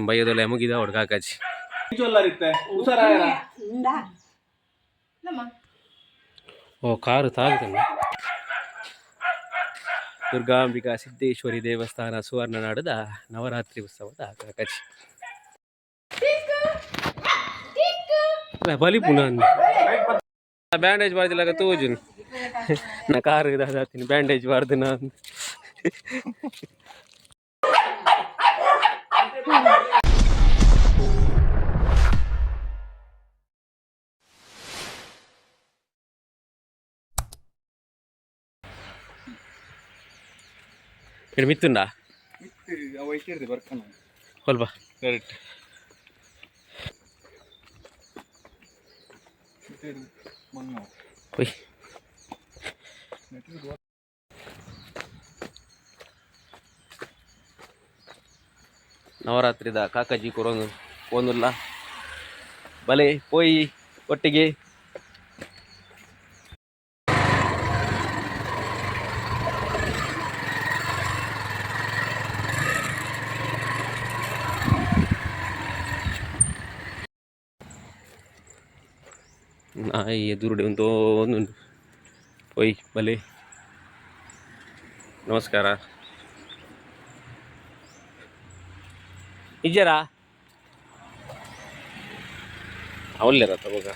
ಬಯ್ಯದೊಲೆ ಮುಗಿದ ಅವಡು ಕಾಕಾಜಿ. ಓ, ಕಾರು ತಾಗುತ್ತಲ್ಲ. ದುರ್ಗಾಂಬಿಕಾ ಸಿದ್ದೇಶ್ವರಿ ದೇವಸ್ಥಾನ ಸುವರ್ಣನಾಡದ ನವರಾತ್ರಿ ಉತ್ಸವದ ಕಾಕಾಜಿ. ಬಲಿ ಪುನಃ ಬ್ಯಾಂಡೇಜ್ ಬಾರ್ದಿಲ್ಲ ತೋಜುನು. ನಾ ಕಾರು ದಾದಾತೀನಿ, ಬ್ಯಾಂಡೇಜ್ ಬಾರ್ದು ನಾನು. ఇక్కడ ಮಿತ್ತುಂಡಾ? ಸ್ವಲ್ಪ. ಕರೆಕ್ಟ್. ಹೋಯ್. ನವರಾತ್ರಿದ ಕಾಕಾಜಿ ಕೊರೊಂದು ಪೋನುಲ್ಲ. ಬಲೆ ಪೋಯಿ ಒಟ್ಟಿಗೆ. ನಾಯಿ ಎದುರುಡೆ ಒಂದು ಉಂಟು. ಪೋಯ್, ಬಲೆ. ನಮಸ್ಕಾರ. ಇಜ್ಜರಾ ಅವಲ್ಲೇರ ತಗೋಗ.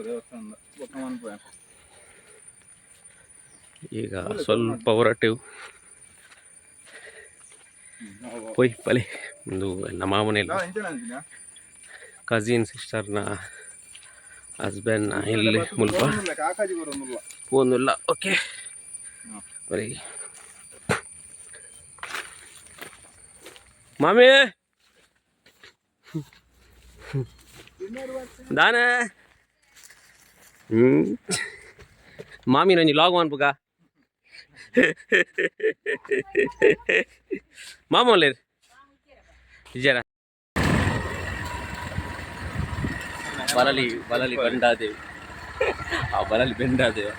ದೇವಸ್ಥಾನದ ಬೊಕ್ಕ ಮನ್ಪುವೆ. ಈಗ ಸ್ವಲ್ಪ ಹೊರಟೆವು. ಪೋಯ್, ಬಲೆ. ಒಂದು ನಮ್ಮ ಮಾಮನೆಲ್ಲ ಕಸಿನ್ ಸಿಸ್ಟರ್ನ ಹಸ್ಬೆಂಡ್ನ ಇಲ್ಲಿ ಮುಲ್ಪ. ಕಾಕಾಜಿ ಬರೋದಿಲ್ಲ. ಪೋನುಲ್ಲ. ಓಕೆ, ಬರೀ ಮಾಮಿ ದಾನೆ. ಹ್ಮ್ ಮಾಮಿ, ನಂಜಿ ಲಾಗ್ ಮನ್ಪುಗ. ಮಾಮೂಲಿ ಇಜ್ಜಾರ. ಬಲಲಿ ಬಲಲಿ ಬಂಡಾದೇವಿ. ಆ ಬಲಲಿ ಬೆಂಡಾದೇವ.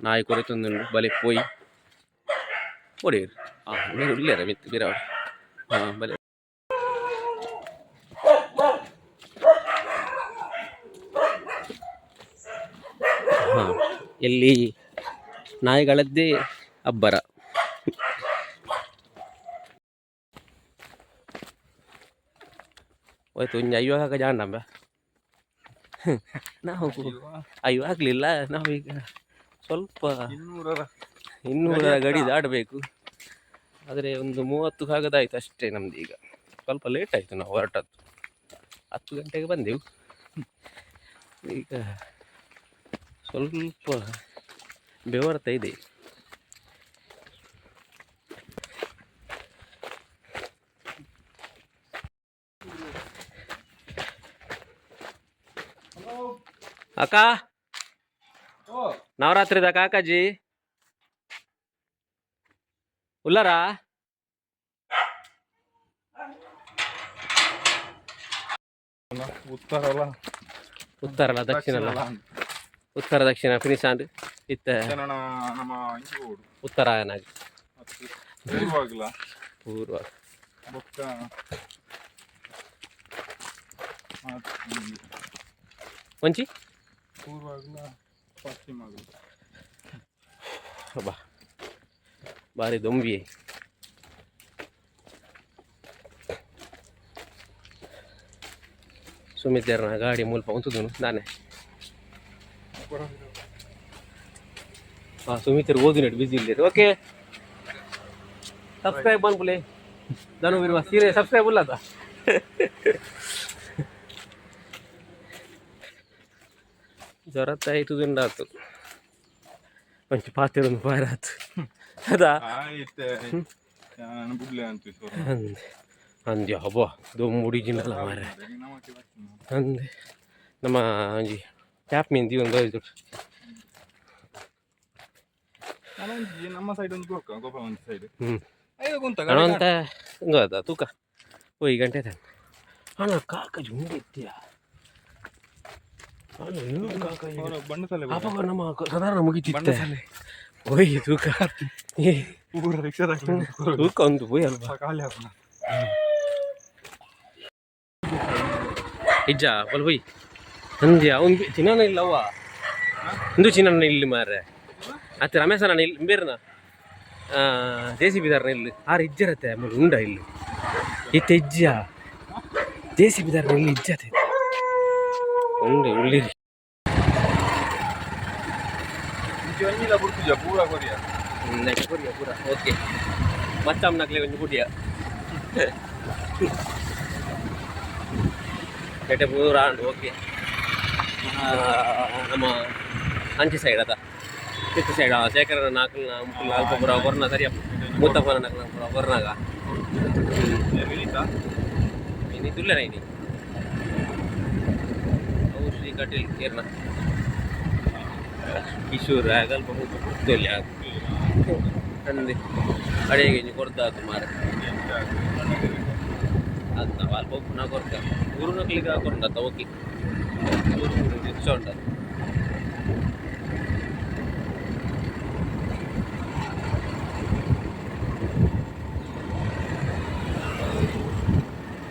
ನಾಯಿ ಕೊರೆತೊಂದುಂಡು. ಬಲೆ ಪೋಯಿ ಪೋಡಿ. ಆ ಮೇರು ಉಲ್ಲೇರ ಮಿತ್ತು ಬಿರಾವ್. ಹಾಂ, ಬಲೆ. ಹಾಂ, ಎಲ್ಲಿ ನಾಯಿಗಳದ್ದೇ ಅಬ್ಬರ. ಹೋಯ್ತು. ಒಂಜಿ ಐವಾಗ ಜಾಂಡಂಬ ನಾವು. ಅಯ್ಯೋ, ಆಗಲಿಲ್ಲ. ನಾವೀಗ ಸ್ವಲ್ಪ 200ರ 200ರ ಗಡಿ ದಾಟಬೇಕು. ಆದರೆ ಒಂದು 30 ಕಾಗದ ಆಯ್ತು ಅಷ್ಟೇ ನಮ್ದು. ಈಗ ಸ್ವಲ್ಪ ಲೇಟ್ ಆಯಿತು ನಾವು ಹೊರಟದ್ದು. 10 ಗಂಟೆಗೆ ಬಂದೆವು. ಈಗ ಸ್ವಲ್ಪ ಬೆವರ್ತಾ ಇದೆ. ಅಕ್ಕ, ನವರಾತ್ರಿದ ಕಾಕಾಜಿ ಉಲ್ಲರಾ? ಉತ್ತರಲ್ಲ. ಉತ್ತರಲ್ಲ, ದಕ್ಷಿಣ ಅಲ್ಲ. ಉತ್ತರ ದಕ್ಷಿಣ ಫಿನಿಶ್ ಆಂಡ್ ಇತ್ತ. ನಮ್ಮ ಇಂಚಿ ಹೋಡು. ಉತ್ತರಾಯಣ. ಪೂರ್ವಾಗಿಲ್ಲ. ಪೂರ್ವ. ಬೊಕ್ಕ ಒಂಚಿ. ಪೂರ್ವಾಗ್ಲ ಪಶ್ಚಿಮ ಆಗಲ. ಬಾ, ಬಾರಿ ದೊಂಬಿ. ಸುಮಿತೇರ್ನ ಗಾಡಿ ಮುಲ್ಪ ಉಂತುದುನು ದಾನೆ. ಹಾಂ, ಸುಮಿತರು ಓದಿನಟ್ಟು ಬಿಸಿ ಇಲ್ಲ. Okay, subscribe ಮನ್ಪುಲೆ. ಧನು ಬಿರುವ ಸೀರೆ ಸಬ್ಸ್ಕ್ರೈಬ್ ಉಲ್ಲದ. ಜ್ವರತ್ತ ಆಯ್ತು. ಒಂಚಿ ಪಾತಿರೊಂದು ಪಾರಾತು ಅದಾ. ಆಯ್ತು, ನಾನು ಬುಡ್ಲೆ ಅಂತ. ಅಂದೆ ಅಂದೆ. ಅಬ್ಬಾ, ದೊಂಬುಡಿ ಜಿನ್ನಲ್ಲ ಮಾರೆ. ಅಂದೆ, ನಮ್ಮ ಒಂಜಿ ಟ್ಯಾಪ್ ಮೀನ್ ದೀವೊಂದು ಬೈದು. ನಮ್ಮ ಸೈಡ್ ಒಂಜಿ ಕೊರ್ಕ ಗೋಪಾಲ ಒಂಜಿ ಸೈಡ್. ಹ್ಞೂ. ಐದು ಗುಂತ. ಅಂತ ಇಂದು ಅದ ತೂಕ. ಓ, ಈ ಗಂಟೆ ತಾನೆ. ಅಣ್ಣ, ಕಾಕಜಿ ಉಂಡೆ ಇತ್ತೀಯ? ಅಣ್ಣ, ಇನ್ನೊಂದು ಕಾಕಜಿ. ಬಣ್ಣಸಾಲೆ. ಅವಾಗ ನಮ್ಮ ಸಾಧಾರಣ ಮುಗಿತಿತ್ತೆ. ಓಯ್, ತೂಕ. ಏ, ಪೂರ ರಿಕ್ಷಾ. ತೂಕ ಒಂದು ಪೋಯ್ ಅಲ್ವಾ? ಖಾಲಿ ಆಪುನ. ಇಜ್ಜ ಬಲ್ ಹೋಯ್ ಅಂಜಿ ಅವನ್ ಚಿನ್ನನ ಇಲ್ಲವ್ವ. ಇಂದು ಚಿನ್ನನ ಇಲ್ಲಿ ಮಾರ್ರೆ. ಅತ್ತೆ, ರಮೇಶ ನಾನು ಇಲ್ಲಿ ಬೇರೆನಾ? ಜೆ ಸಿ ಬಿ ದಾರನ ಇಲ್ಲಿ ಆರು ಇಜ್ಜರತ್ತೆ. ಆಮೇಲೆ ಉಂಡ ಇಲ್ಲಿ ಇತ್ತೆ ಇಜ್ಜ. ಜೆ ಸಿ ಬಿ ದಾರನ ಇಲ್ಲಿ ಇಜ್ಜತೆ ಉಂಡೆ ಉಳ್ಳಿರಿ. ಇಂಚಿ ಒಂಜಿಲ ಬುಡ್ತುಜ ಪೂರ ಕೊರಿಯ. ಪೂರ ಪೂರ ಓಕೆ. ಮಚ್ಚಮ್ಮನಕ್ಲೆ ಒಂಜಿ ಕುಡಿಯ ಎಟೆ ಪೂರ ಆಂಡ್. ಓಕೆ, ನಮ್ಮ ಅಂಚಿ ಸೈಡ್ ಅದ, ಚಿಕ್ಕ ಸೈಡ್ ಶೇಖರನ ನಾಲ್ಕು ಮುಕ್ಕುಲ್ ಅಲ್ಪ ಪೂರ ಕೊರ್ನ ಸರಿಯ. ಮೂತಪ್ಪನ ನಕಲ ಪೂರ ಕೊರ್ನಾಗ. ವಿನೀತ. ಇನಿ ದುಲ್ಲೆನ ಇನಿ ಅವು ಶ್ರೀ ಕಟೀಲ್ ಕೇರ್ನ ಕಿಶೋರ್ ಆಗಲ್ಪ ಕೊಡ್ತೊಲ್ಲಿ ಅಂದೆ. ಅಡಿಗೆ ಇಂಜಿ ಕೊರ್ದಾತು ಮಾರೆ. ಅತ್ತ, ಅಲ್ಪ ಉಪ್ಪುನ ಕೊರ್ಕ ಊರುನಕ್ಲಿಗೆ ಕೊರ್ಂಡತ್ತ. ಓಕೆ, ಊರು ರಿಕ್ಷಾ ಉಂಟು.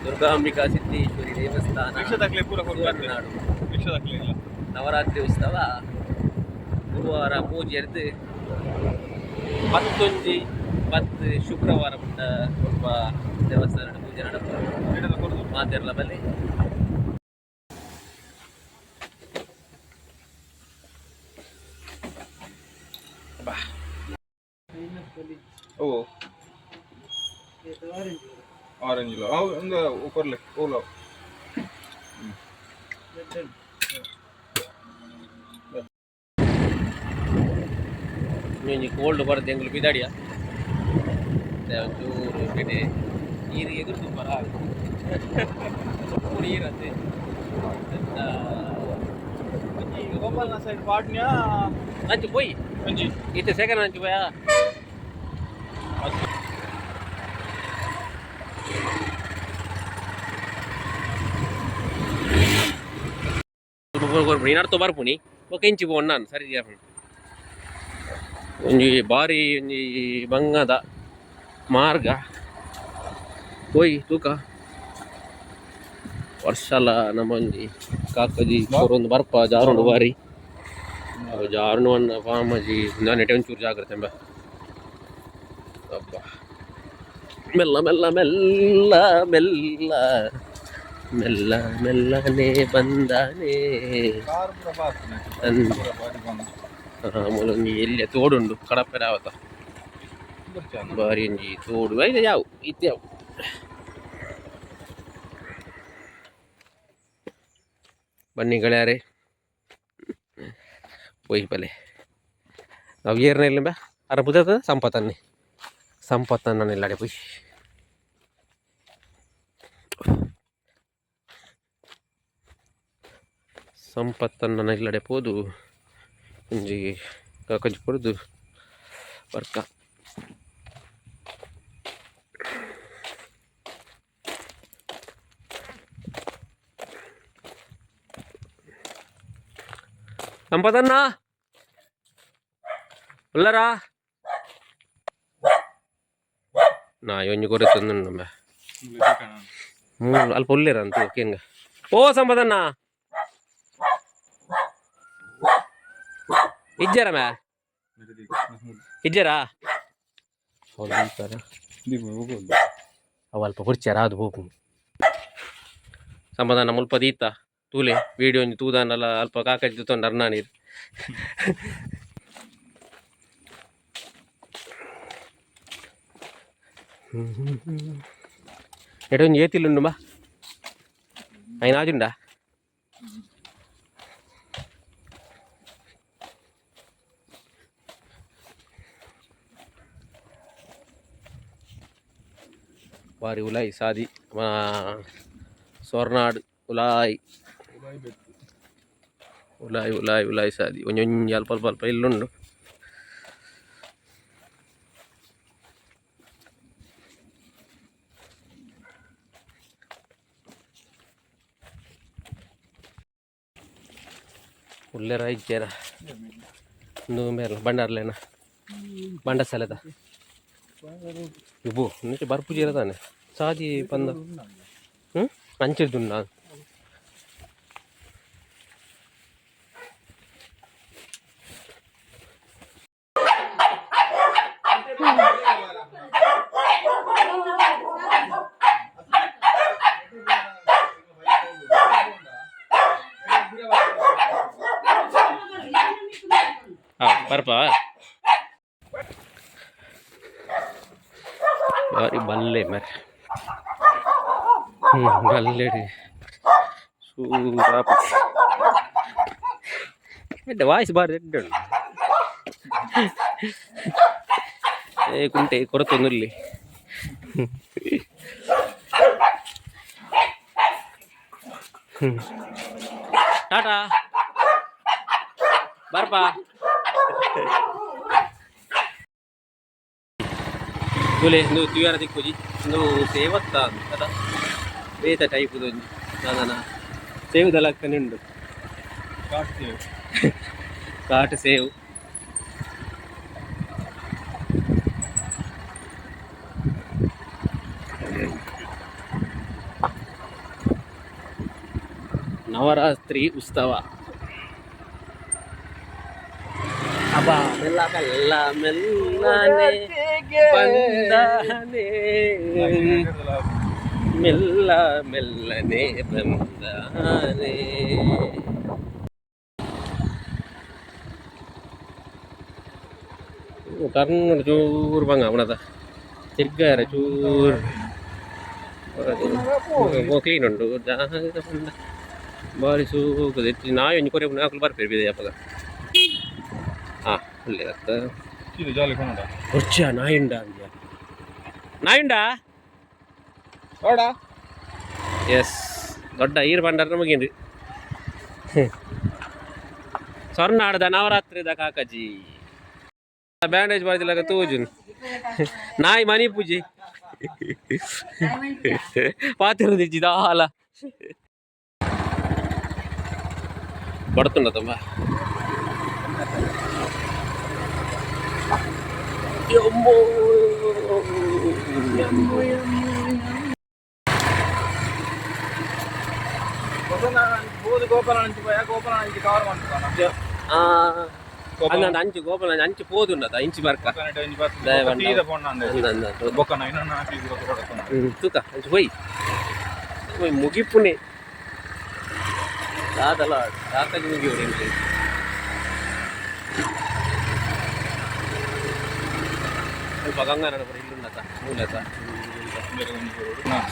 ದುರ್ಗಾಂಬಿಕಾ ಸಿದ್ದೇಶ್ವರಿ ದೇವಸ್ಥಾನ. ರಿಕ್ಷಾ ದಾಖಲೆ ಪೂರ ಕೊರ್ಕ. ಸುವರ್ಣನಾಡು. ರಿಕ್ಷಾ ದಾಖಲೆ ಇಲ್ಲ. ನವರಾತ್ರಿ ಉತ್ಸವ ಗುರುವಾರ ಪೂಜೆ ಎರ್ದು ಪತ್ತೊಂಜಿ ಪತ್ತು ಶುಕ್ರವಾರ ಪುಟ್ಟ ಸ್ವಲ್ಪ ದೇವಸ್ಥಾನ ಪೂಜೆ ನಡಪ. ಗಿಡದ ಕೊರ್ದು. ಮಾತೆರ್ಲ ಬಲ್ಲಿ. ಓ, ಆರೆಂಜ್ ಇಲ್ಲ. ಅವು ಒಂದು ಕೊರ್ಲೆ ಓಲೋ. ಒಂಜಿ ಕೋಲ್ಡ್ ಬರ್ತದೆ. ಎಂಗುಲು ಪಿದಾಡಿಯ ಒಂಚೂರು ಕಡೆ ನೀರು ಎದುರು ಬರ ನೀರತ್ತೆ. ಗೋಪಾಲ್ನ ಸೈಡ್ ಪಾಟ್ನ್ಯಾ. ಅಂಚು ಪೋಯಿ. ಒಂಜಿ. ಇತ್ತೆ ಸೆಕೆಂಡ್ ಅಂಚು ಪೋಯಾ. ನೀನು ಬರ್ಪುನಿ ಬೊಕ ಇಂಚಿ ಪೋಣ ನಾನು ಸರಿ. ಒಂಜಿ ಬಾರಿ ಒಂಜಿ ಬಂಗದ ಮಾರ್ಗ. ಪೋಯ್ ತೂಕ. ವರ್ಷಲ ನಮ್ಮ ಒಂಜಿ ಕಾಕಜಿ ಕೊರೊಂದು ಬರ್ಪ ಜಾರುಂಡು ಬಾರಿ. ಅವು ಜಾರುಂಡು ಅನ್ನ ಫಾಮಜಿ ನೆಟೆ ಒಂಚೂರು ಜಾಗ್ರತೆ ಎಂಬ. ಅಬ್ಬಾ, ಮೆಲ್ಲ ಮೆಲ್ಲ ಮೆಲ್ಲ ಮೆಲ್ಲ ಮೆಲ್ಲ ಮೆಲ್ಲನೆ ಬಂದಾನೆ. ಕಾರ್ ಪೂರ ಪಾಸ್. ಅಂದ್. ಪೂರ ಬಾರಿ ಬಂದು. ಮೂಲೊಂಜಿ ಎಲ್ಯ ತೋಡುಂಡು ಕಡಪೆರಾವತ. ಬಾರಿ ಒಂಜಿ ತೋಡು ಐತೆ. ಯಾವು ಇತ್ತೆ ಯಾವು ಬನ್ನಿ ಗೆಳೆಯರೇ, ಪೋಯಿ ಬಲೆ. ನಾವು ಏರ್ನ ಇಲ್ಲ ಅರ ಬುದದ ಸಂಪತ್ತನ್ನೇ ಸಂಪತ್ತನ್ನ ಇಲ್ಲಡೆ ಪೋಯ್. ಸಂಪತ್ತನ್ನ ಇಲ್ಲಡೆ ಪೋದು ಒಂಜಿ ಕಾಕಜಿ ಕೊರ್ದು ಬರ್ಕ. ಸಂಪತ್ತನ್ನ ಉಲ್ಲರಾ? ನಾ ಒಂಜಿ ಕೊರೆತೊಂದುಂಡು. ಮೂಲು ಅಲ್ಪ ಉಲ್ಲೇರ ಅಂತ ಕೇಂಗ. ಓ ಸಂಪದಣ್ಣ, ಇಜ್ಜರ ಮ್ಯಾ ಇಜ್ಜರಾ? ಅವು ಅಲ್ಪ ಕುರ್ಚಿಯಾರ ಅದು ಹೋಗು. ಸಂಪದಣ್ಣ ಮುಲ್ಪ ದೀತ ತೂಲೆ ವಿಡಿಯೋ ಒಂಜಿ ತೂದಾನಲ್ಲ. ಅಲ್ಪ ಕಾಕಜಿ ತೂತೊಂಡು ಅರ್ನಾ ನೀರು. ಎಡೆ ಒಂಜಿ ಏತಿಲ್ಲುಂಡು ಬಾ. ಐನ್ ಆಜುಂಡಾ? ಬಾರಿ ಉಲಾಯಿ ಸಾದಿ ಸ್ವರ್ನಾಡ್ ಉಲಾಯಿ. ಉಲಾಯಿ ಉಲಾಯಿ ಉಲಾಯಿ ಸಾದಿ. ಒಂಜೊಂಜಿ ಅಲ್ಪ ಅಲ್ಪ ಅಲ್ಪ ಇಲ್ಲುಂಡು. ಉಲ್ಲೆರ ಇಜ್ಜೇರ ಇಂದು ಬೇರೆ ಬಂಡಾರ್ಲೇನ ಬಂಡ ಸಲದ ಇಬ್ಬು ಇಂಚ ಬರ್ಪುಜೀರ ತಾನೆ ಸಾದಿ ಪಂದ ಹ್ಞೂ ಅಂಚಿರ್ದುಂಡ. ಹಾಂ, ಬರ್ಪ. ಬಾರಿ ಬಲ್ಲೆ ಮರೆ. ಹ್ಞೂ, ಬಲ್ಲೆಡಿ ಸೂರ ಎಡ್ಡೆ ವಾಯ್ಸ್ ಬಾರಿ ಎಡ್ಡೆ ಉಂಟು. ಏ ಕುಂಟೆ ಕೊರತೊಂದುಲ್ಲಿ. ಟಾಟಾ, ಬರ್ಪ. ತೂಲೆ, ಇಂದು ತೂಯರ ತಿಕ್ಕುಜಿ. ಇಂದು ಸೇವತ್ತ ಅದ ಬೇತ ಟೈಪ್ ಒಂಜಿ ದಾದನ ಸೇವುದ ಲಕ್ಕನೆ ಉಂಡು. ಕಾಟು ಸೇವು. ನವರಾತ್ರಿ ಉತ್ಸವ. ಅಬ್ಬಾ, ಮೆಲ್ಲ ಮೆಲ್ಲ ಮೆಲ್ಲನೆ ಬಂದಾನೆ, ಮೆಲ್ಲ ಮೆಲ್ಲನೆ ಬಂದಾನೆ. ಟರ್ನ್ ಚೂರು ಬಂಗ ಅವನದ ತಿರ್ಗಾರ ಚೂರು ಕ್ಲೀನ್ ಉಂಟು. ಜಾಗ ಪಂಡ ಬಾರಿ ಸೂಕುದ. ನಾಯಿ ಒಂಜಿ ಕೊರೆ ನಾಕುಲು ಬರ್ಪೇರು ಬಿದೆ ಅಪಗ. ಹಾಂ, ಒಳ್ಳೆದತ್ತ. ಜಾಲಿ ಕೊನಡ. ಒರ್ಚ ನಾಯುಂಡ ಅಂದ್ಯ? ನಾಯುಂಡ? ಓಡಾ. ಎಸ್, ದೊಡ್ಡ ಈರ್ ಬಂಡಾರ ನಮಗೇನ್ರಿ. ಸ್ವರ್ಣಾಡದ ನವರಾತ್ರಿದ ಕಾಕಜಿ ಬ್ಯಾಂಡೇಜ್ ಬಾಯ್ದಿಲ್ಲ ತೂಜುನ್. ನಾಯಿ ಮನಿ ಪೂಜೆ ಪಾತಿರದಿಜ್ಜಿ ದಾಲ ಬಡ್ತುಂಡ ತುಂಬ. ಗೋಪಾಲ ಗೋಪಾಲ ಕವರ್ ಮಾಡ್ತಾನ. ಅಂದ ಅಂಚು ಗೋಪಾಲ ಅಂಚು ಪೋದುಂಡದ ಇಂಚಿ ಬರ್ಕ. ತೂಕ ಅಂಚು ಹೋಯ್ ಹೋಯ್ ಮುಗಿಪುನೆ ದಾದಲ ಕಾಕಜಿ ಮುಗಿಯೋಡು ಇಂಚಿ. ಸ್ವಲ್ಪ ಗಂಗಾನಡ ಇಲ್ಲುಂಡತ ಮೂಲತ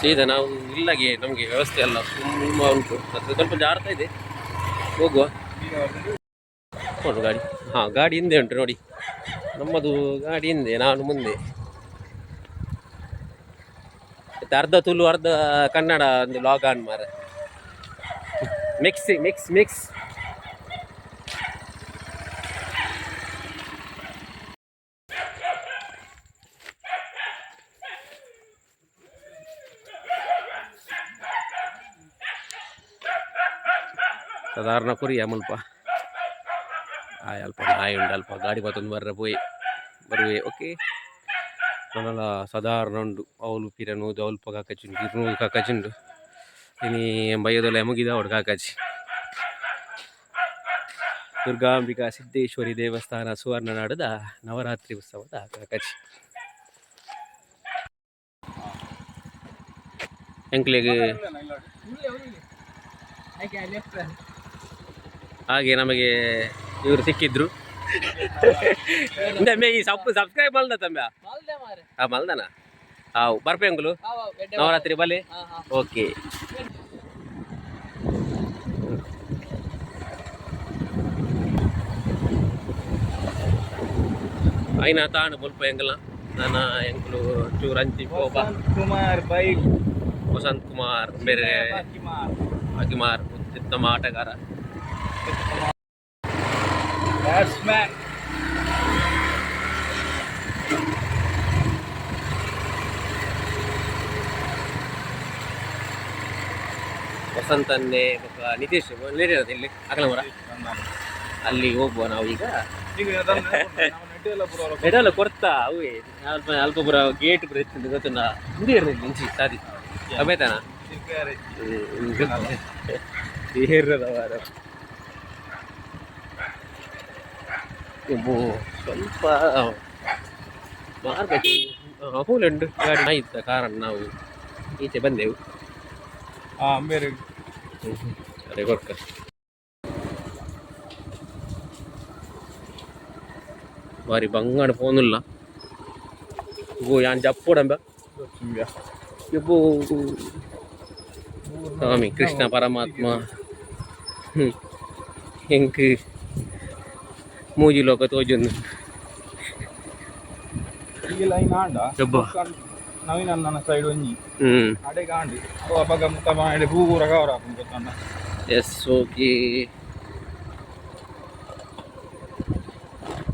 ಸೀದಾ ನಾವು ಇಲ್ಲಾಗೆ ನಮಗೆ ವ್ಯವಸ್ಥೆ ಎಲ್ಲ ತುಂಬ ಉಂಟು. ಮತ್ತು ಸ್ವಲ್ಪ ಜಾರ್ತಾ ಇದೆ, ಹೋಗುವ. ನೋಡು ಗಾಡಿ. ಹಾಂ, ಗಾಡಿ ಹಿಂದೆ ಉಂಟು ನೋಡಿ. ನಮ್ಮದು ಗಾಡಿ ಹಿಂದೆ, ನಾನು ಮುಂದೆ. ಮತ್ತೆ ಅರ್ಧ ತುಳು ಅರ್ಧ ಕನ್ನಡ ಒಂದು ಲಾಗ್ ಆನ್ ಮಾರೆ. Mix mix mix. ಸಾಧಾರಣ ಕುರಿಯ ಮುಲ್ಪ ಆಯ್ ಅಲ್ಪ ನಾಯಿ ಉಂಡು. ಅಲ್ಪ ಗಾಡಿ ಮತ್ತೊಂದು ಬರ್ರೆ ಪೋಯಿ ಬರುವೆ. ಓಕೆ, ನನಲ ಸಾಧಾರಣ ಉಂಡು. ಅವ್ಲು ಪಿರ ನೂದು ಅಲ್ಪ ಕಾಕಚಿ ಉಂಡು, ಇರು ನೂದು ಕಾಕಚಿ ಉಂಡು. ಇನಿ ಬಯ್ಯದೊಲ ಮುಗಿದ ಅವಡು ಕಾಕಚಿ. ದುರ್ಗಾಂಬಿಕಾ ಸಿದ್ದೇಶ್ವರಿ ದೇವಸ್ಥಾನ ಸುವರ್ಣನಾಡದ ನವರಾತ್ರಿ ಉತ್ಸವದ ಕಾಕಚಿ. ಎಂಕ್ಲೆಗ್ ಹಾಗೆ ನಮಗೆ ಇವರು ಸಿಕ್ಕಿದ್ರು. ಈ ಸಪ್ ಸಬ್ಸ್ಕ್ರೈಬ್ ಮಲ್ದ ತಮ್ಮ. ಆ ಮಲ್ದನ. ಹಾವು ಬರ್ಪೆಂಗುಲು ನವರಾತ್ರಿ ಬಲೆ. ಓಕೆ, ಐನ ತಾನು ಮುಲ್ಪ ಎಂಗಲ ನನ್ನ ಎಂಕುಲು ಚೂರು ಅಂಚಿ ಪೋಪ. ಕುಮಾರ್ ಬೈಲ್. ವಸಂತ್ ಕುಮಾರ್ ಬೇರೆ ಅಕಿಮಾರ್ ಉತ್ತಮ ಆಟಗಾರ. ಬ್ಯಾಟ್ಸ್ಮ್ಯಾನ್. ವಸಂತನ್ನೇ ಬೊಕ್ಕ ನಿತೀಶ್ ಇಲ್ಲಿ ಅಕಲಮರ. ಅಲ್ಲಿ ಹೋಗುವ ನಾವು ಈಗ. ಈಗ ನೆಟ್ಟೆಲ್ಲ ಪೂರ. ಎಡಲ ಕೊರ್ತಾ ಅವೇ ಅಲ್ಪ ಅಲ್ಪ ಪೂರ ಗೇಟ್ ಪೂರ ಇತ್ತು ಗೊತ್ತುಂಡ. ಇಂದು ಇರಲಿಲ್ಲ ಇಂಚಿ ಸಾದಿ ಅಬೇತಾನ ಏರ್ರದ ವಾರ. ಸ್ವಲ್ಪ ಮಾರ್ಗ ಅಮೂಲುಂಡು ಗಾಡಿ ಆಯ್ತ ಕಾರಣ ನಾವು ಈಚೆ ಬಂದೆವು. ಹಾ ಬೇರೆ. ಅರೆ ಕೊರ್ಕ ಬಾರಿ ಬಂಗಾಣ ಪೋನುಲ್ಲ ಗೋ ಯಾನ್ ಜಪ್ಪೋಡಂಬ. ಇಬ್ಬು ಸ್ವಾಮಿ ಕೃಷ್ಣ ಪರಮಾತ್ಮ ಎಂಕ್ ಮೂಜಿ ಲೋಕ ತೋಜೊಂದು. ಈಗ ಲೈನ್ ಆಂಡ. ಯಬ್ಬ. ನವೀನ ನನ್ನ ಸೈಡ್ ಒಂಜಿ ಅಡೆಗೆ ಆಂಡ್ ಅವು ಅಪಗ ಮುತ್ತ ಮಾಡಿ ಹೂ ಪೂರ ಕವರ್ ಆಪುಂಡು ಗೊತ್ತುಂಡ. S, okay.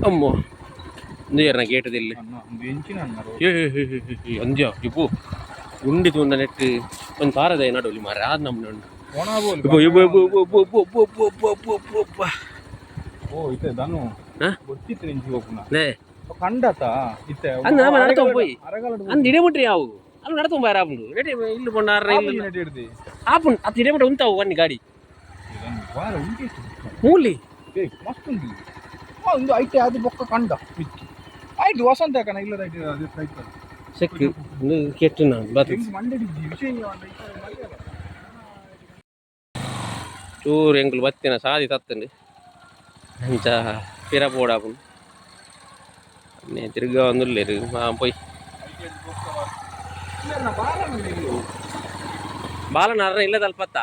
ಅಮ್ಮೋ, ಇಂದು ಗೇಟದಿಲ್ಲ. ಅನ್ನ ಒಂದು ಎಂಚಿನ ಅನ್ನ. ಏ ಅಂದ್ಯ ಇಬ್ಬು ಗುಂಡಿ ತೂಂಡ ನೆಟ್ ಒಂದು ಪಾರದ ನಡುವಲಿ ಮಾರೆ ಆದ್ ನಮ್ನೆ ಉಂಡು. ಒಣ ಬೋಲ್. ಇಬ್ಬು ಇಬ್ಬು ಇಬ್ಬು ಇಬ್ಬು ಇಬ್ಬು ಇಬ್ಬು ಇಬ್ಬು ಇಬ್ಬು ಇಬ್ಬು ಇಬ್ಬು ಇಬ್ಬು. ಓ ಇತ್ತೆ ದನು. ಹಾ? ಗೊತ್ತಿತ್ತು ನಿಂಚಿ ಹೋಪುನ. ನೇ. ಕಂಡತ ಇತ್ತೆ. ಅಂದ್ ನಾಮ ನಡತೊಂದು ಪೋಯಿ. ಅರಗಲಡ್. ಅಂದ್ ಇಡೆ ಮುಟ್ರಿ ಯಾವು ಅಲ್ಲಿ ನಡತೊಂದು ಬಾರ ಆಪುಂಡು ನೆಟ್ ಇಲ್ಲಿ ಪೊಂಡ ಅರ್ರ ಇಲ್ಲಿ. ನೆಟ್ ಹಿಡ್ದಿ. ಆಪುಂಡು ಅತ್ ಇಡೆ ಮುಟ್ಟ ಉಂತಾವು ಬನ್ನಿ ಗಾಡಿ. ಇದನ್ನು ವಾರ ಉಂಟಿತ್ತು. ಮೂಲಿ. ಏ ಮಸ್ತ್ ಉಂಟು. ಆ ಒಂದು ಐಟೆ ಅದು ಬೊಕ್ಕ ಕಂಡ ಮಿಕ್ಕಿ ಆಯ್ತು ವಸಂತ ಯಾಕನ ಇಲ್ಲದ ಐಟೆ ಅದು ಐತೆ. ಸೆಕ್ ಇಂದು ಕೆಟ್ಟು ನಾನು ಬತ್. ಹೆಂಗ್ ಮಂಡೆಡಿದ್ದಿ ವಿಷಯ ಅಂಡ ಇತ್ತೆ ಮರ್ಯಾದ. ಚೂರು ಎಂಕುಲು ಬತ್ತಿನ ಸಾದಿ ತತ್ತಂಡು ಅಂಚ ಪಿರ ಪೋಡಾಪುಂಡು ನೆ ತಿರ್ಗ ಒಂದುಲ್ಲೆರ್ ಪೋಯ್. ಐಟೆ ಬೊಕ್ಕ ಇಲ್ಲ ಬಾಲ ಇಲ್ಲು. ಬಾಲನ ಅರ್ರ ಇಲ್ಲ ತಲ್ಪತ್ತ.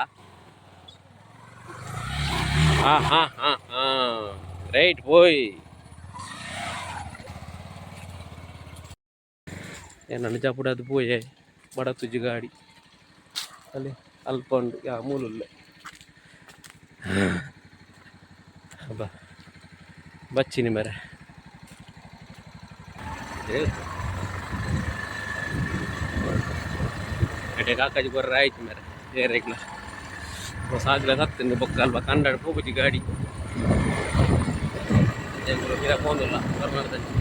ಹಾ ಹಾ ಹಾ ಹಾ ರೈಟ್ ಪೋಯ್. ನನ್ನ ಜಪುಡದು ಪೋಯೆ ಬಡತುಜಿ ಗಾಡಿ ಅಲ್ಲಿ ಅಲ್ಪ ಉಂಡು ಯಾ ಮೂಲುಲ್ಲೆ. ಅಬ್ಬಾ ಬಚ್ಚಿನಿ ಮರೆ. ಎಡೆ ಕಾಕಾಜಿ ಕೊರ್ರ ಆಯ್ತು ಮರೆ ಏರೆಗ್ಲ ಸಾಗ್ಲ ಸತ್ತಿಂದು ಬೊಕ್ಕ ಅಲ್ಪ ಕಂಡಾಡ್ ಪೋಪುಜಿ ಗಾಡಿ. ಎಂಕುಲು ಪಿರ ಪೋಂದುಲ್ಲ ಕರ್ನಾಟಕದಂಚಿ.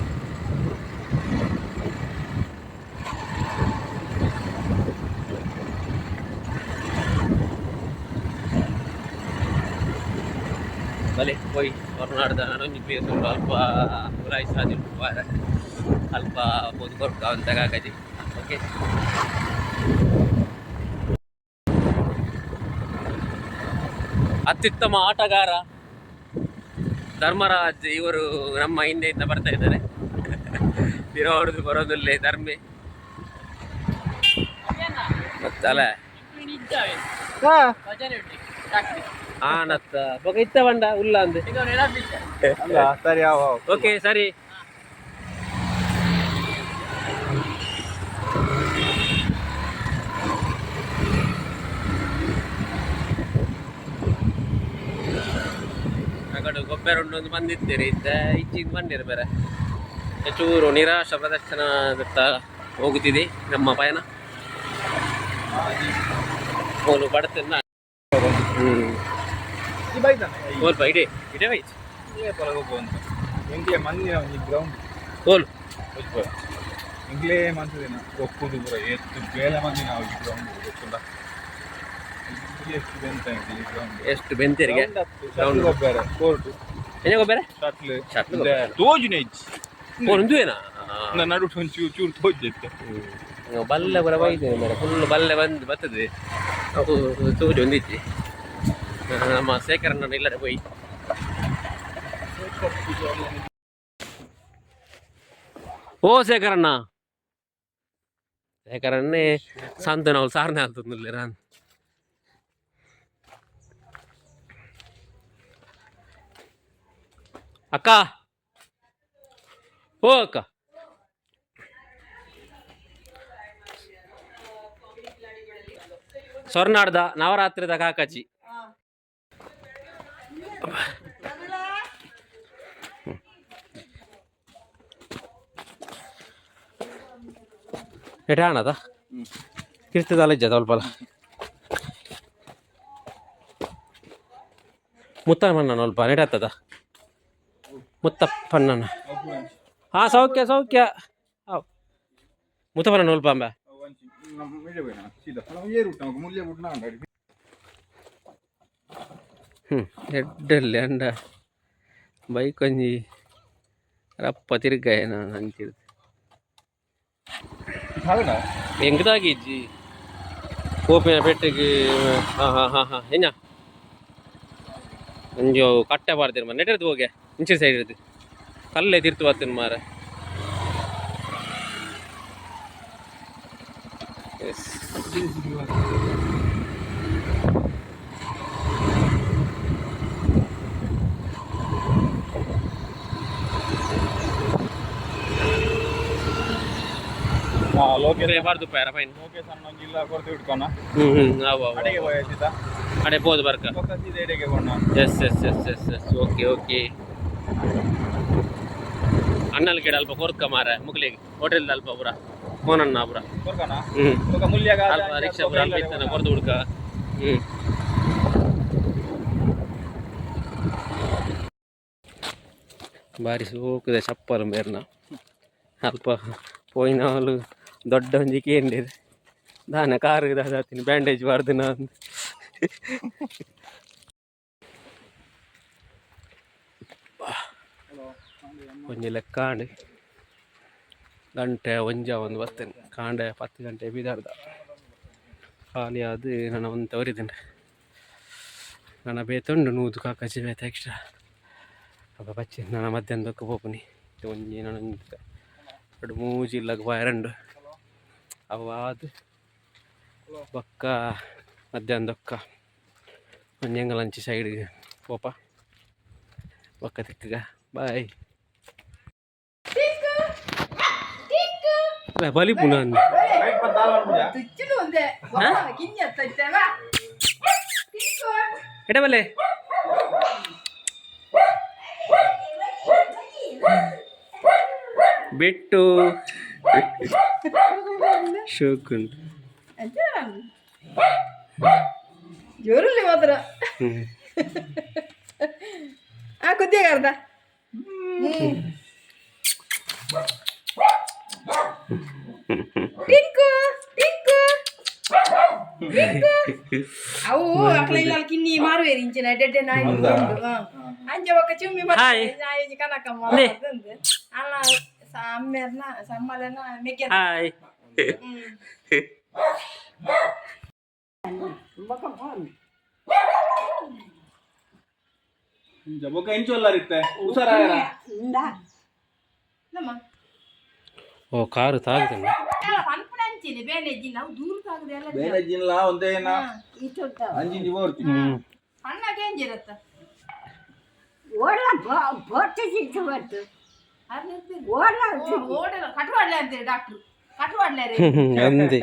ಬಲೆ ಪೋಯ್ ಹೊರನಾಡ್ದ ನನೊಂಜಿ ಪ್ಲೇಸ್ ಉಂಟು ಅಲ್ಪ ಉಲಾಯಿ ಸಾದಿ ಉಂಟು ವಾರ ಅಲ್ಪ ಪೋದು ಕೊರ್ಕ ಅಂತ ಕಾಕಾಜಿ. ಓಕೆ, ಅತ್ಯುತ್ತಮ ಆಟಗಾರ ಧರ್ಮರಾಜ್ ಇವರು ನಮ್ಮ ಹಿಂದೆಯಿಂದ ಬರ್ತಾ ಇದ್ದಾರೆ. ಪಿರ ಹೊಡೆದು ಬರೋದಿಲ್ಲ ಧರ್ಮೆ ಮತ್ತಲ್ಲ. ಆನತ್ತ ಬೊಕ ಇತ್ತ ಬಂಡ ಉಲ್ಲ ಅಂದ್. ಅಲ್ಲ ಸರಿ ಯಾವ. ಓಕೆ ಸರಿ. ಕಡೆ ಗೊಬ್ಬರ ಉಂಡು ಒಂದು ಬಂದಿದ್ದೀರಿ ಇತ್ತ ಇಚ್ಚಿಗೆ ಬಂದಿರ ಬೇರೆ ಚೂರು ನಿರಾಶ ಪ್ರದರ್ಶನದತ್ತ ಹೋಗುತ್ತಿದೆ ನಮ್ಮ ಪಯಣ. ಹೋಲು ಬಡತನ ಈ ಬೈತಾನೆ. ಸ್ವಲ್ಪ ಇಡೇ ಇಡೇ ಬೈತು. ಇಲ್ಲೇ ಪರ ಹೋಗುವಂತ ಎಂಕ್ಲೆ ಮಂದಿನ ಒಂಜಿ ಗ್ರೌಂಡ್. ಹೋಲು. ಎಂಕ್ಲೇ ಮಂತದಿನ ಒಕ್ಕುದು ಪೂರ ಎತ್ತು ಬೇಲೆ ಮಂದಿನ ಒಂಜಿ ಗ್ರೌಂಡ್ ಗೊತ್ತುಂಡ. ಎಷ್ಟು ಬೆಂತ ಎಂಕ್ಲೆ ಗ್ರೌಂಡ್. ಎಷ್ಟು ಬೆಂತೇರಿಗೆ. ಶಟ್ಲ್ ಗೊಬ್ಬರ ಕೋರ್ಟ್. ಏನೇ ಗೊಬ್ಬರ? ಶಟ್ಲ್. ಶಟ್ಲ್ ಗೊಬ್ಬರ. ತೋಜುನೆ ಇಜ್ಜಿ. ಓ ಉಂದುವೇನಾ? ನಡುಟು ಒಂಚೂರು ಚೂರು ತೋಜಿತ್ತೆ. ಬಲ್ಲೆ ಪೂರ ಬೈದೇನೆ ಮೇಡಮ್ ಫುಲ್ ಬಲ್ಲೆ ಬಂದು ಬರ್ತದೆ. ಅವು ತೋಜಿ ಒಂದಿಜ್ಜಿ. ನಮ್ಮ ಶೇಖರಣ್ಣ ಇಲ್ಲದೆ ಪೋಯಿ. ಓ ಶೇಖರಣ್ಣ ಶೇಖರಣ್ಣೆ ಸಂತನ ಅವ್ಳು ಸಾರನೆ ಆಗ್ತದೆ ರಾನ್. ಅಕ್ಕ, ಓ ಅಕ್ಕ, ಸ್ವರ್ನಾಡ್ದ ನವರಾತ್ರಿದ ಕಾಕಜಿ. ಎಟ ಹಣದ ಕಿರ್ತದಲ್ಲ ಇಜ್ಜ ಸ್ವಲ್ಪ ಮುತ್ತ ಮಣ್ಣ ಸ್ವಲ್ಪ ನೆಟಾಗ್ತದ. ಮುತ್ತಪ್ಪಣ್ಣನ. ಹಾ, ಸೌಖ್ಯ ಸೌಖ್ಯ. ಹಾವ್, ಮುತ್ತಪ್ಪನ ಒಲ್ಪ ಅಂಬ. ಮುಲ್ಯ ಬಿಟ್ಟು. ಎಡ್ಡಲ್ಲಿ ಅಂಡ ಬೈಕ್ ಒಂಜಿ ರಪ್ಪ ತಿರ್ಗಾಯ ನಾನು ಅಂಚಿಡ್ದು. ಎಂಕದಾಗಿಜ್ಜಿ ಪೋಪಿನ ಪೆಟ್ಟಿಗೆ. ಹಾಂ ಹಾಂ ಹಾಂ ಹಾಂ, ಎಂಜ ಒಂಜಿ ಅವು ಕಟ್ಟೆ ಪಾಡ್ತೀರಿ ಮಾರ. ನೆಟ್ಟಿರ್ದು ಹೋಗೆ ಇಂಚಿನ ಸೈಡ್ ಇರ್ದು ಕಲ್ಲೇ ತಿರ್ತು ಬರ್ತೀನಿ ಮಾರ. ಎಸ್. ಲೋಕೇಶ್. ಬಾರ್ದು ಪಾರ ಫೈನ್. ಲೋಕೇಶ್ ಅಣ್ಣ ಒಂಜಿ ಇಲ್ಲ ಕೊರ್ತಿ ಇಟ್ಕೊನ. ಹ್ಞೂ ಹ್ಞೂ ಅವು ಅವು. ಅಡಿಗೆ ಪೋಯ ಸೀದಾ. ಅಡೆ ಪೋದು ಬರ್ಕ. ಬೊಕ್ಕ ಸೀದಾ ಎಡೆಗೆ ಬೋಣ. Yes yes yes yes yes, okay okay. ಅಣ್ಣಲ್ ಗಿಡ ಅಲ್ಪ ಕೊರ್ಕ ಮಾರ, ಮುಕ್ಲಿಗೆ ಹೋಟೆಲ್ ಅಲ್ಪ ಪುರ ಫೋನನ್ನ ಪುರ. ಕೊರ್ಕನ. ಹ್ಞೂ. ಬೊಕ್ಕ ಮುಲ್ಯಾಗ. ಅಲ್ಪ ರಿಕ್ಷಾ ಪುರ ಅಲ್ಪ ಇತ್ತನ ಕೊರ್ದು ಹುಡ್ಕ. ಹ್ಞೂ, ಬಾರಿ ಸೋಕುದೆ ಚಪ್ಪಲ್ ಮೇರ್ನ. ಅಲ್ಪ ಪೋಯಿನವಲು ದೊಡ್ಡ ಒಂಜಿ ಕೇಂದಿರ್ ದಾನ ಕಾರು ದಾದಾತೀನಿ ಬ್ಯಾಂಡೇಜ್ ಬಾರ್ದು ನಾನು. ಒಂಜಿ ಲೆಕ್ಕಾಂಡ್ ಗಂಟೆ ಒಂಜ ಒಂದು ಬರ್ತೇನೆ. ಕಾಂಡೆ 10 ಗಂಟೆ ಬಿದಾರ್ದ ಖಾಲಿ ಅದು ನನ್ನ ಒಂದು ತವರಿದ್ದೇನೆ. ನನ್ನ ಬೇತುಂಡು ನೂದು ಕಾಕಜಿ ಬೇತ ಎಕ್ಸ್ಟ್ರಾ ಅಪ್ಪ ಬಚ್ಚಿ. ನನ್ನ ಮಧ್ಯಾಹ್ನದಕ್ಕೆ ಪೋಪುನಿ. ಒಂಜಿ ನಾನು ಎರಡು ಮೂಜಿ ಇಲ್ಲಗ ಬಾಯರಂಡು ಅವು ಆದ್ ಬೊಕ್ಕ ಮಧ್ಯಾಹ್ನದೊಕ್ಕ ಒಂಜಿ ಎಂಗಲಂಚಿ ಸೈಡ್ ಪೋಪ. ಬೊಕ್ಕ ತಿಕ್ಕಗ, ಬಾಯ್. ಬಲಿಪುನ. ತುಚ್ಚಿಡು ಒಂದೇ ಕಿಂಜ ತಚ್ಚವ. ಎಡೆ ಬಲ್ಲೆ. ಬಿಟ್ಟು ಶೋಕುಂಡು. ಜೋರಲ್ಲಿ ಮಾತ್ರ. ಹ್ಮ್. ಆ ಕುದ್ದಿಯಾಗ ಅರ್ಧ. ಟಿಂಕು ಟಿಂಕು ಟಿಂಕು. ಅವು ಅಕ್ಲ ಇಲ್ಲ ಕಿನ್ನಿ ಮಾರುವೇರಿ ಇಂಚಿನ ಎಡ್ಡೆ ನಾಯಿ ಉಂಡು. ಅಂಚೆ ಒಕ್ಕ ಚುಮ್ಮಿ. ಹಾಯ್. ನಾಯಿ ಕನಕಮ್ಮ. ಲೇ. ಅಲ್ಲ, ಅಮ್ಮೆರ್ನ ಸಮ್ಮಲನ ಮೆಕ್ಕೆ. ಹಾಯ್. ಬೊಕ್ಕ ಇಂಚೊಲ್ಲಾರಿತ್ತೆ ಹುಷಾರಾಯರ. ನಮ್ಮ ಓ, ಕಾರು ತಾಗುದಲ್ಲ. ಪನ್ಪುನ ಅಂಚಿನ ಬೇನೆ ನಾವು ದೂರ ತಾಗದೆ ಎಲ್ಲ. ಬೇರೆ ಜಿನ್ಲಾ ಒಂದೇ ಅಂಜಿಂಜಿ ಬೋರ್ತಿ. ಅಣ್ಣಗೆ ಏಂಜಿರತ್ತ. ಓಡಲ ಬೊಟ್ಟೆ ಸಿಕ್ತು ಬಂತು ಓಡಲ. ಓಡಲ್ಲ, ಕಟುವಾಡ್ಲೆ ಅಂತೀರಿ ಡಾಕ್ಟ್ರು, ಕಟುವಾಡ್ಲೆ ರೀ. ಅಂದೆ.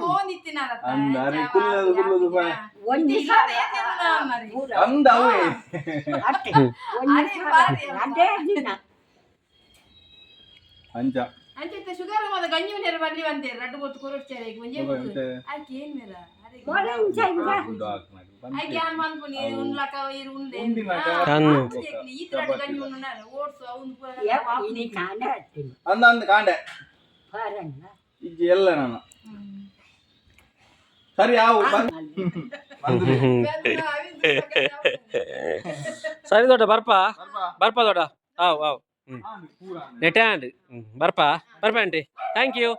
ಫೋನ್ ಇತ್ತಿನಾರತ್ತ. ಅಂದ ಅರೆ ಕುಲ್ಲದು ಕುಲ್ಲದು ಬಾ. ಒಂದು ಅಂದ ಅವೇ. ಅಟ್ಟೆ ಒಂದು ಅದೇ ದಿನ. ಅಂಚ. ಅಂಚೆ ಶುಗರ್ ಮದ ಗಂಜಿ ನೇರ ಬರ್ಲಿ ಅಂತೀರಿ ರಡ್ಡು ಗೊತ್ತು ಕೊರಡ್ಚಾರೆ ಈಗ ಒಂಜೇ. ಬೊಕ್ಕ ಎಂತೆ? ಆಕೆ ಏನ್ ಮೇರ? ಓಡ ಇಂಚ ಇಂಚ. ಆಕೆ ಆನ್ ಮನ್ಪುನಿ ಉಣ್ಲಕ ಇರು ಉಂಡೆ. ಉಂಡಿನಾಕ. ಕಣ್ಣು. ಈ ರಡ್ಡು ಗಂಜಿ ಉಣ್ಣು ಓಡ್ಸು ಅವ್ನು. ಇನಿ ಕಾಂಡ ಹತ್ತೀನಿ. ಅಂದ ಅಂದ ಕಾಂಡೆ. ಬರಣ್ಣ. ಇಜ್ಜಿ ಎಲ್ಲ ನಾನು ಸರಿ ಆವು ಬಂದ್ರಿ. ಸರಿ ದೊಡ್ಡ, ಬರ್ಪ ಬರ್ಪ ದೊಡ್ಡ. ಆವ್ ಆವ್. ಹ್ಮ್. ನೆಟ್ಯಾಂಡ್ ಬರ್ಪ ಬರ್ಪ ಆಂಟಿ, thank you.